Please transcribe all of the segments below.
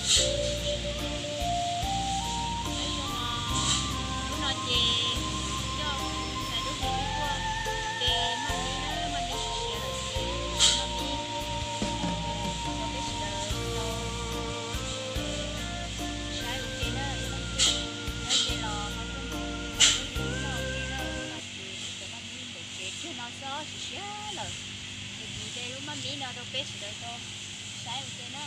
Hnub no ces coj ntxhais Duab Hli tuaj de maj mib na, maj mib siav lawm ces maj mib rau peb sawv daws tau saib ua ke na. Nyob ze los ho tuaj nrog ntxhais Duab Hli noj ua ke na. Hnub no ces cov maj mib ntawm tsev kiag no xwb siav lawm, ces kuv de lub maj mib no rau peb sawv daws tau saib ua ke na.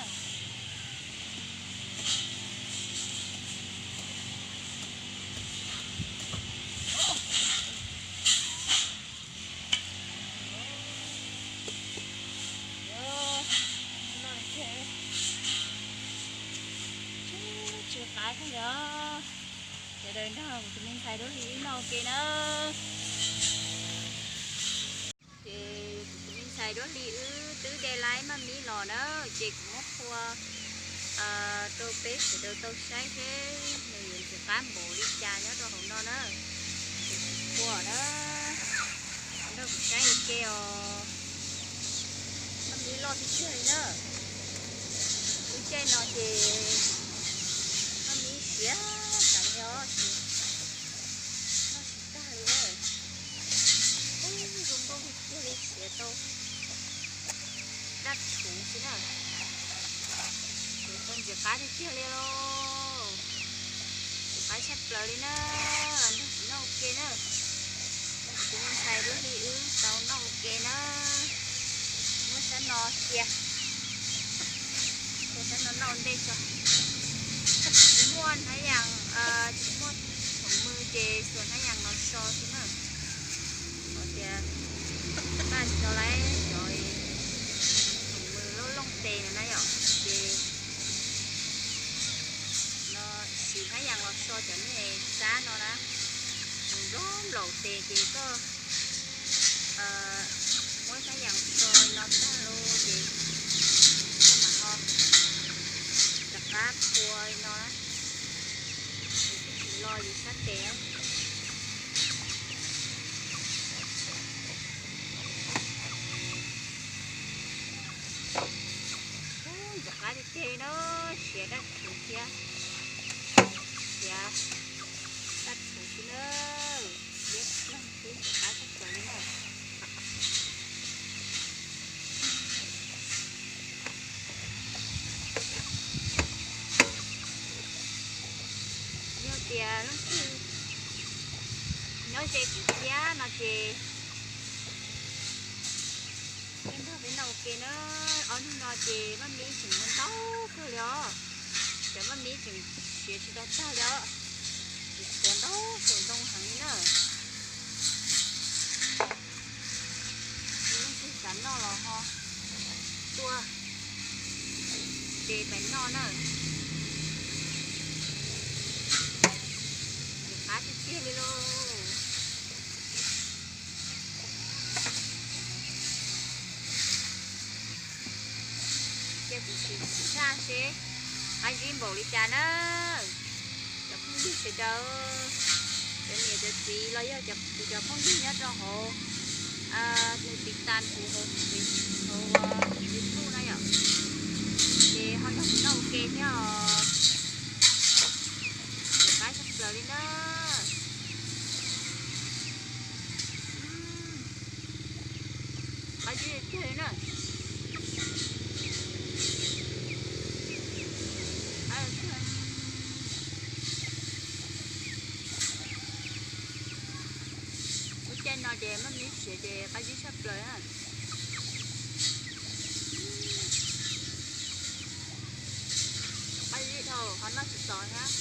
Tsw qab kawg li os. Sawv daws nrog kuv tus me ntxhais Duab Hli wb noj ua ke na. Ces kuv tus me ntxhais Duab Hli wb twb de laib maj mib los na, ces kuv muab phua rau peb sawv daws tau saib seb nws yuav ntxim qab npaum li cas nyob rau hauv no na. Ces kuv phua na, nrog kuv saib ua ke os. Maj mib loj tiag tiag li na. Lub caij no ces maj mib siav heev li os, ces noj tsis tag li. Ub, zoo nkauj tiag tiag li, siav tau dab thuv xwb na. Siav tau ntxim qab tiag tiag li lauj. Ntxim qab tshaj plaws li na. Nrog kuv noj ua ke na. Nrog kuv tus me ntxhais Duab Hli wb tau noj ua ke na. Muab sab no cia, muab sab no noj ua ntej tso. Tsis muaj hnab yas, tsis muaj khoom mws ces xuas hnab yas los so xwb na. Hos tias npaj tsis tau lawm cov khoom mws loj looj tes no na yom, ces no siv hnab yas los so cov niag sab no na, nws nplaum nplaum tes ces koj muab hnab yas so li no tag lawm ces koj mam ho rov qab phua li no na, los yus sab tes. Ub, ntxim qab tiag tiag li na, siav dab thuv thiab, siav dab thuv xwb na, liab ploog xwb, ntxim qab tshaj plaws li na. Yog tias leej twg nyob ze kuv thiab no ces nrog peb noj ua ke na. Ob hnub no ces maj mib tseem ntau kawg li os, cov maj mib tseem siav tsis tau tag li os, tseem tshuav ntau saum ntoo heev li na. Leej twg xav noj los ho tuaj de pais noj na. Ntxim qab tiag tiag li lauj. Ces kuv sim saj seb qab zib npaum li cas na. Cov phooj ywg sawv daws, cov niam cov txiv los yog kuv cov phooj ywg nyob rau hauv, nws tiv tas kuv hauv, hauv YouTube na yom, ces ho nrog kuv noj ua ke thiab os. Ntxim qab tshaj plaws li na. Qab zib tiag li na. Lub caij no ces maj mib siav ces qab zib tshaj plaws na. Qab zib dhau ho noj tsis tau thiab.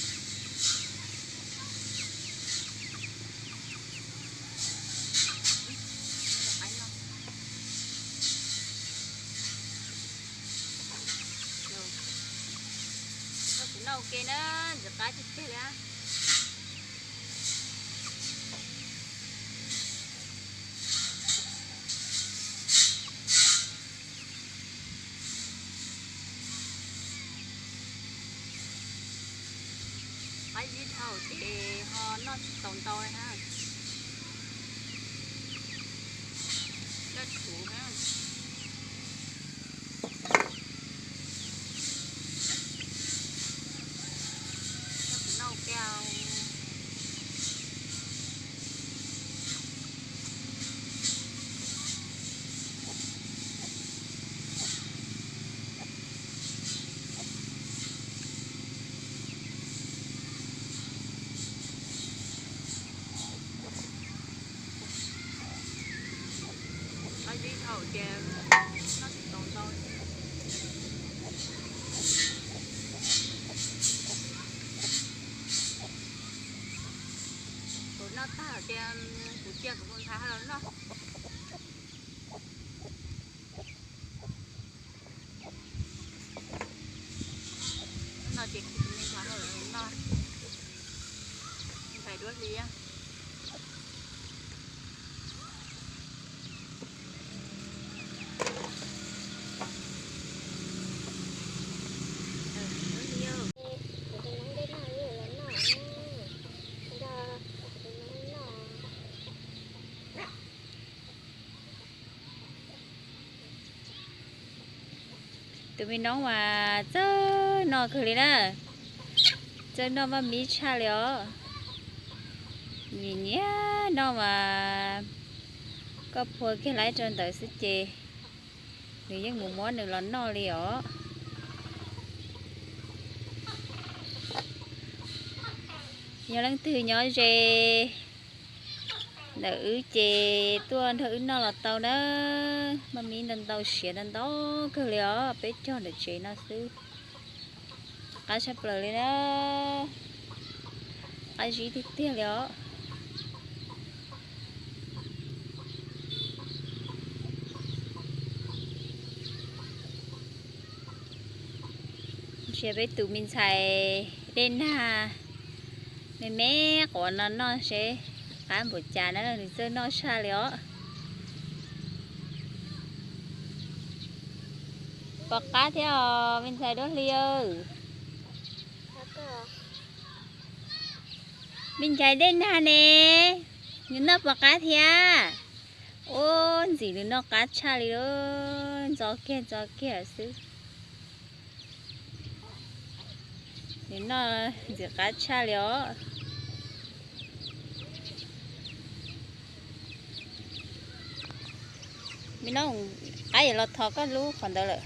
Noj ua ke na, ntxim qab tiag tiag li. Qab zib dhau ces ho noj tsis tau ntau li na. Daj thuv na. Ces noj tsis tau ntau. Kuv noj tag ces kuv cia kuv tus ntxhais hais los noj. No ces kuv tus me ntxhais hais los noj, ntxhais duab hli. Tus me noob mas txawj noj kawg li na, txawj noj maj mib tshaj li os. Nyiam nyiam noj mas koj phua kiag laib rau ntawd xwb ces nws yeej mus muab nws los noj li os. Yog leej twg nyob ze ntawm wb ces tuaj nrog wb noj los tau na. Maj mib ntau ntau siav ntau ntau kawg li os, peb cog ntawm tsev no xwb. Qab tshaj plaws li na, qab zib tiag tiag li os. Ntsia peb tus me ntxhais dej nag me me quav no noj seb qab npaum cas na, nws txawj noj tshaj li os. Pom qab thiab os me ntxhais duab hli. Me ntxhais dej nag ne, nws noj pom qab thiab. Ub, ntxim nws noj qab tshaj li, ntxo kiag ntxo kiag xwb. Nws noj ntxim qab tshaj li os. Me noob, qab yuav los thov koj lub qhov ntawd lawm.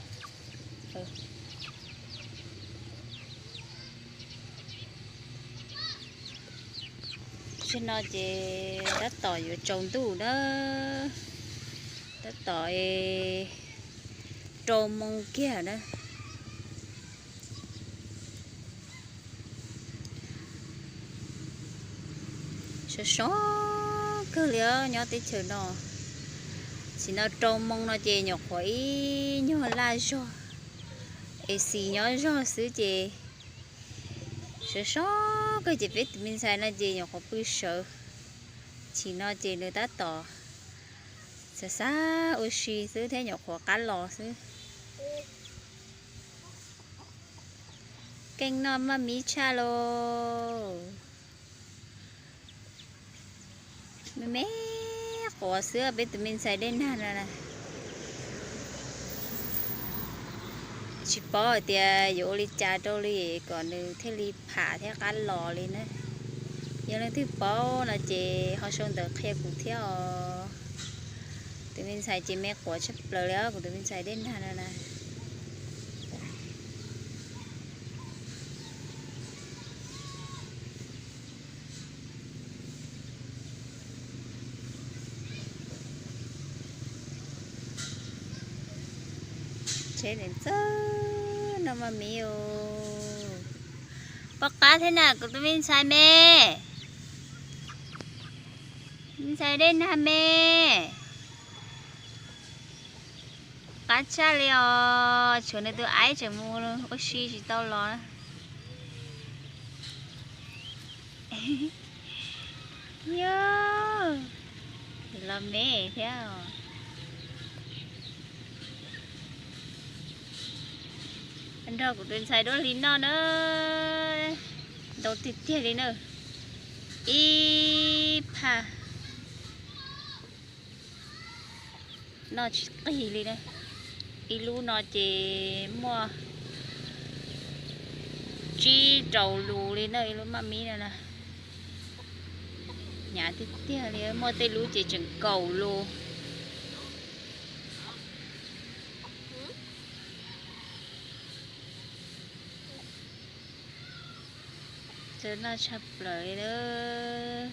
Zaum no ces tab tom yuav tsaus ntuj na, tab tom rau moo kiag na. Sov sov kawg li os nyob teb chaws no. Sim no rau moo no ces nyuam qhuav ib nyuag laj zog, es xis nyob zog xwb ces sov sov kawg ces peb tus me ntxhais no ces nyuam qhuav pw sawv. Sim no ces nws tab tom xav xav ua si xwb thiab nyuam qhuav qab los xwb. Keej noj maj mib tshaj lauj. Me me quav xwb peb tus me ntxhais dej nag no na. Tsis paub hais tias yuav ua li cas rau li kom nws thiaj li pham thiab qab los li na. Yog leej twg paub no ces ho sau ntawv qhia kuv thiab os. Tus me ntxhais ces me quav tshaj plaws li os, kuv tus me ntxhais dej nag no na. Tsheb ntxawg no mas miv os. Pom qab thiab na kuv tus me ntxhais me. Me ntxhais dej nag me. Qab tshaj li os, tshuav nws tus aib tseem mus ua si tsis tau los. Yog, los me thiab os. Nrog kuv tus ntxhais duab hli noj na, ntau tiag tiag li na, ib phaj. Noj tsis qig li na. Ib lub no ces muaj tsib rau lus li na, ib lub maj mib no na. Hnyav tiag tiag li, muaj tej lub ces tseem kaum lus. Txawj noj tshaj plaws li lawm.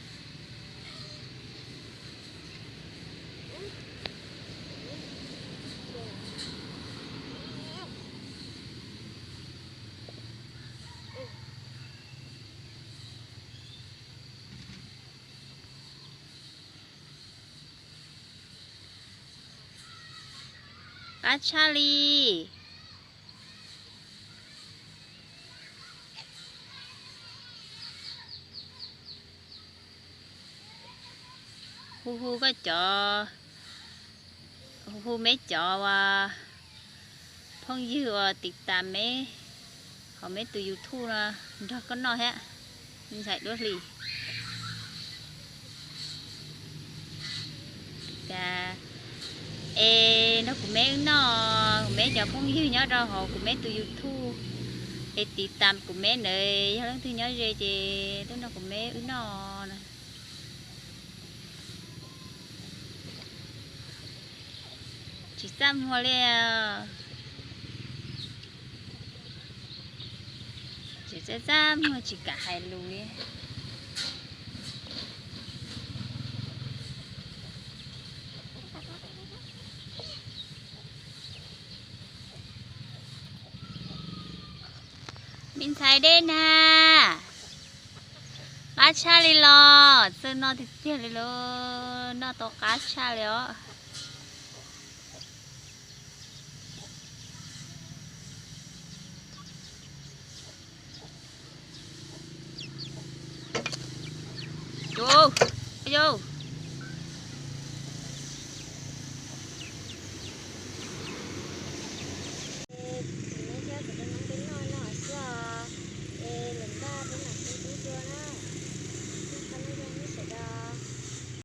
Qab tshaj li. Hu hu koj cov, hu hu meb cov uas phooj ywg uas tiv tas meb hauv meb tus YouTube no nrog koj noj thiab. Ntxhais Duab Hli. Cas es nrog kuv meb wb noj, kuv meb cov phooj ywg nyob rau hauv kuv meb tus YouTube es tiv tas kuv meb ntawd yog leej twg nyob ze ces tuaj nrog kuv meb wb noj na. Tsis txaj muag li. Tsis txaj, txaj muag tsis kam hais lus li. Me ntxhais Dej Nag, qab tshaj li los txawj noj tiag tiag li lauj, noj tau qab tshaj li os. Yus, yus,